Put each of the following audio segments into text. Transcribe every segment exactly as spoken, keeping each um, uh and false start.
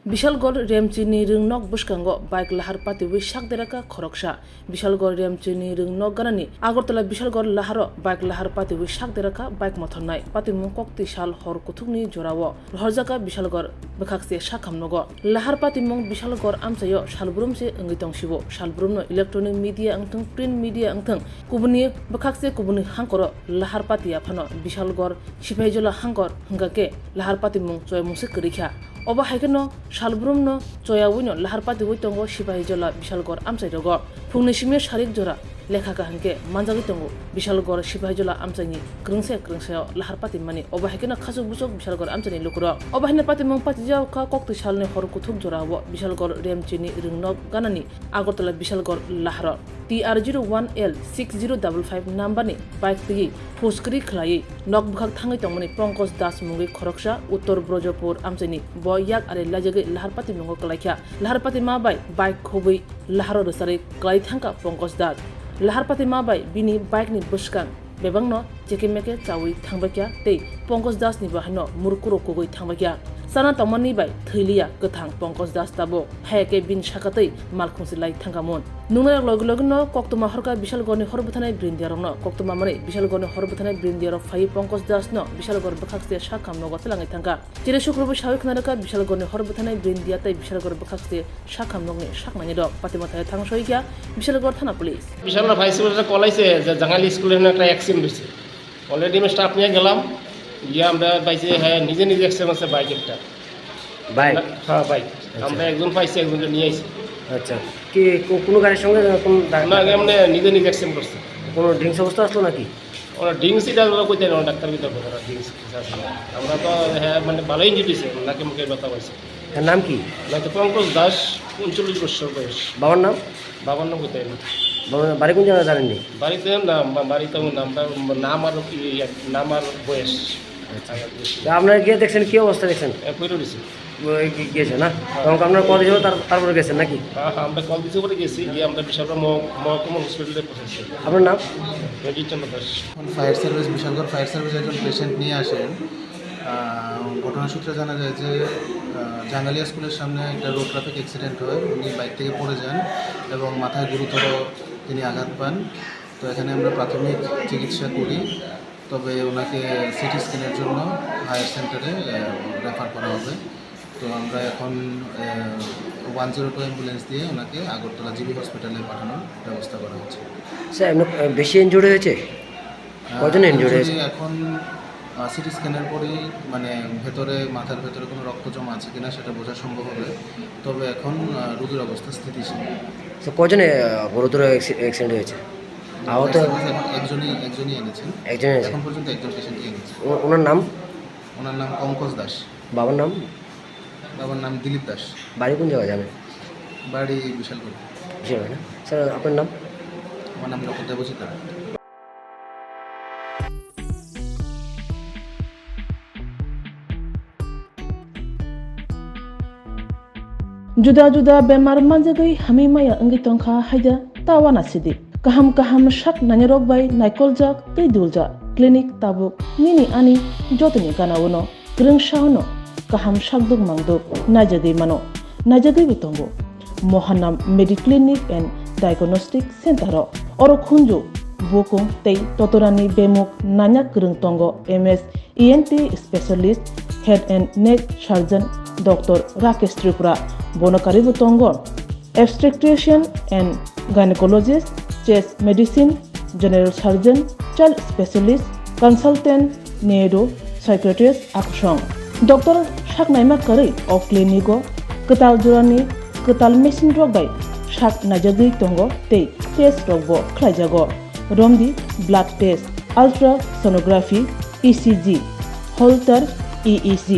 Bishalgarh Remchini rwngnok bwskango bike lahar patiwi sak derakha khoroksa. Bishalgarh Remchini rwngnok ganani Agartala Bishalgarh laharo bike lahar patiwi sak derakha bike mothornai. Patimung kokti sal hor kuthukni jorao rohorjakha Bishalgarh bwkhakse sakhamnogo. Lahar patimung Bishalgarh amchaio salbrumse wngwi tongsibo. Salbrumno electronic media wngthung, print media wngthung, kubuni bwkhakse kubuni hangkoro lahar patiya phano Bishalgarh Sipaijola hangkor hwnkha khe lahar patimung choyamungse kwrwi kha. Obo hai kheno salbrumno choyawino lahar patiwi tongo Sipaijola Bishalgarh amchairogo. Phungni simi sarik jora lekha kaham khe manjagwi tongo Bishalgarh Sipaijola amchaini kwrwngse kwrwngsayo lahar patimani. Obo hai kheno khachuk buchuk Bishalgarh amchaini lukurok. Obo haino patimung patijak kha koktwi salni hor kuthuk jorao Bishalgarh Remchini rwngnok ganani Agartala Bishalgarh laharo. T R zero one L six zero double five number ni bike twi phuskri khlaiwi nok bwkhak thangwi tongmani Pankaj Das mungwi khoroksa Uttor Brojapur amchaini bo yak ari laijagwi lahar patimungo kwlaikha. Lahar patima bai bike khobwi laharo rwcharwi kwlai thangkha Pankaj Das. Lahar patima bai bini bike ni bwskang bebakno cheke meke chawi thangbaikha tei Pankaj Das ni bahaino murkuro kugwi thangbaikha. Chana tongmani bai thwiliya kwthang Pankaj Das tabuk. Haya khe bini saka tei malkhungsi lai thangkha mun. Nungnairok logi logi no koktwma horkha Bishalgarh ni hor bwthanai brindiya rokno. Koktwma mani Bishalgarh ni hor bwthanai brindiya rok phaiwi Pankaj Das no Bishalgarh bwkhakse sakham nogo twlangwi thangkha. Chini Sukrobo sawi khna rwkha Bishalgarh ni hor bwthanai brindiya tei Bishalgarh bwkhakse sakham nokni saknani rok. Patima thai thang soi kha Bishalgarh thana police. বিশালরা vice principal call আইছে যে জাঙ্গালি স্কুলে একটা অ্যাক্সিডেন্ট হয়েছে। অলরেডি আমি স্টাফ নিয়ে গেলাম, গিয়ে আমরা পাইছি, হ্যাঁ, নিজে নিজে অ্যাক্সিডেন্ট হচ্ছে বাইক একটা। বাইক? হ্যাঁ, বাইক। আচ্ছা। আমরা একজন পাইছি, একজনকে নিয়ে আইছি। আচ্ছা, কি কো-, কোনো গাড়ির সঙ্গে কোনো দা-, না, এমনি নিজে নিজে অ্যাক্সিডেন্ট করছে। কোনো ড্রিঙ্কস অবস্থা আসলো নাকি? ওরা ড্রিঙ্কস এটা আমরা কইতে না, ডাক্তার কইতে পারবো না, ড্রিঙ্কস কিছু আছে না। আমরা তো, হ্যাঁ, মানে ভালো ইঞ্জুরি হয়েছে, নাকে মুখে ব্যথা পাইছে। তার নাম কি? নাকি পঙ্কজ দাস, ঊনচল্লিশ বছর বয়স। বাবার নাম? বাবার নাম কইতে না। বাবার বাড়ি কোন জায়গায় জানেননি? বাড়িতে না, বা-, বাড়িতে নামটা, নাম আর কি, নাম আর বয়স। আচ্ছা। তা আপনারা গিয়ে দেখছেন, কি অবস্থা দেখছেন? এ, পড়ে রয়েছে। ওই গি-, গিয়েছে না? হ্যাঁ। তখন আপনারা কল দিয়েছিল, তার-, তারপরে গেছেন নাকি? হ্যাঁ, হ্যাঁ, আমরা কল দিতে পরে গেছি, গিয়ে আমরা বিশালগড় মহ-, মহকুমা হসপিটালে পৌঁছেছি। আপনার নাম? রঞ্জিত চন্দ্র দাস। এখন fire service, Bishalgarh fire service একজন পেশেন্ট নিয়ে আসেন। আহ, ঘটনা সূত্রে জানা যায় যে, আহ, জাঙ্গালিয়া স্কুলের সামনে একটা রোড ট্রাফিক অ্যাক্সিডেন্ট হয়। উনি বাইক থেকে পড়ে যান এবং মাথায় গুরুতর তিনি আঘাত পান। তো এখানে আমরা প্রাথমিক চিকিৎসা করি। তবে ওনাকে সিটি স্ক্যানের জন্য হায়ার সেন্টারে, আহ, রেফার করা হবে। তো আমরা এখন, আহ, ওয়ান জিরো টু অ্যাম্বুলেন্স দিয়ে ওনাকে আগরতলা জিবি হসপিটালে পাঠানোর ব্যবস্থা করা হচ্ছে। স্যার, এমনি, আহ, বেশি ইনজুরি হয়েছে? আহ, কজন ইনজুরি হয়েছে? ইনজুরি এখন, আহ, সিটি স্ক্যানের পরেই, মানে, ভেতরে, মাথার ভেতরে কোনো রক্ত জমা আছে কিনা সেটা বোঝা সম্ভব হবে। তবে এখন, আহ, রোগীর অবস্থা স্থিতিশীল। স্যার, কজনে, আহ, গুরুতর অ্যাক্সি-, অ্যাক্সিডেন্ট হয়েছে? আহত? এখন একজনই, একজনই এনেছেন। একজনই এনেছেন? এখন পর্যন্ত একজন পেশেন্টই এনেছেন। ও-, ওনার নাম? ওনার নাম পঙ্কজ দাস। বাবার নাম? বাবার নাম দিলীপ দাস। বাড়ি কোন জায়গায় জানেন? বাড়ি বিশালগড়। বিশালগড় না? স্যার, আপনার নাম? আমার নাম doctor Debajit Das. Juda juda bemar manjagwi hamwi maya wngwi tongkha haida ta uanasidi. Kaham kaham sak nainarok bai naikoljak tei duljak clinic tabuk nini ani jotoni gana-o no kwrwngsa-o no kaham sakduk mangduk naijagwi mano, naijagwibo tongo. Mohanam Mediclinic and Diagnostic Center-o oro khunju, bukung tei totorani bemuk naina kwrwng tongo M S E N T specialist, head and neck surgeon Doctor Rakesh Tripura, bono karwibo tongo obstetrician and gynecologist, chest medicine, general surgeon, child specialist, consultant, neuro psychiatrist akusong. Doctor saknaima karwi o clinic-o kwtal jorani kwtal machine rok bai sak naijagwi tongo tei test rokbo khlaijago. Romdi blood test, ultrasonography, E C G, Holter E E G,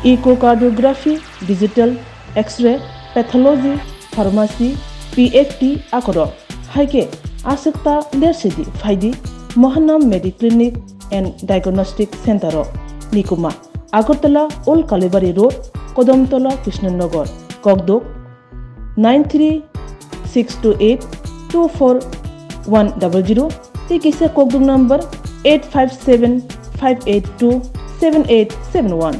echocardiography, digital X-ray, pathology, pharmacy, P F T akorok. Hai khe aswk ta lersidi phaidi Mohanam Mediclinic and Diagnostic Center-o. Nikuma, Agartala Old Kalibari Road, Kodomtola, Krishnanagar, Kokduk, nine three six two eight two four one double zero, tei kisa kokduk number eight five seven five eight two seven eight seven one.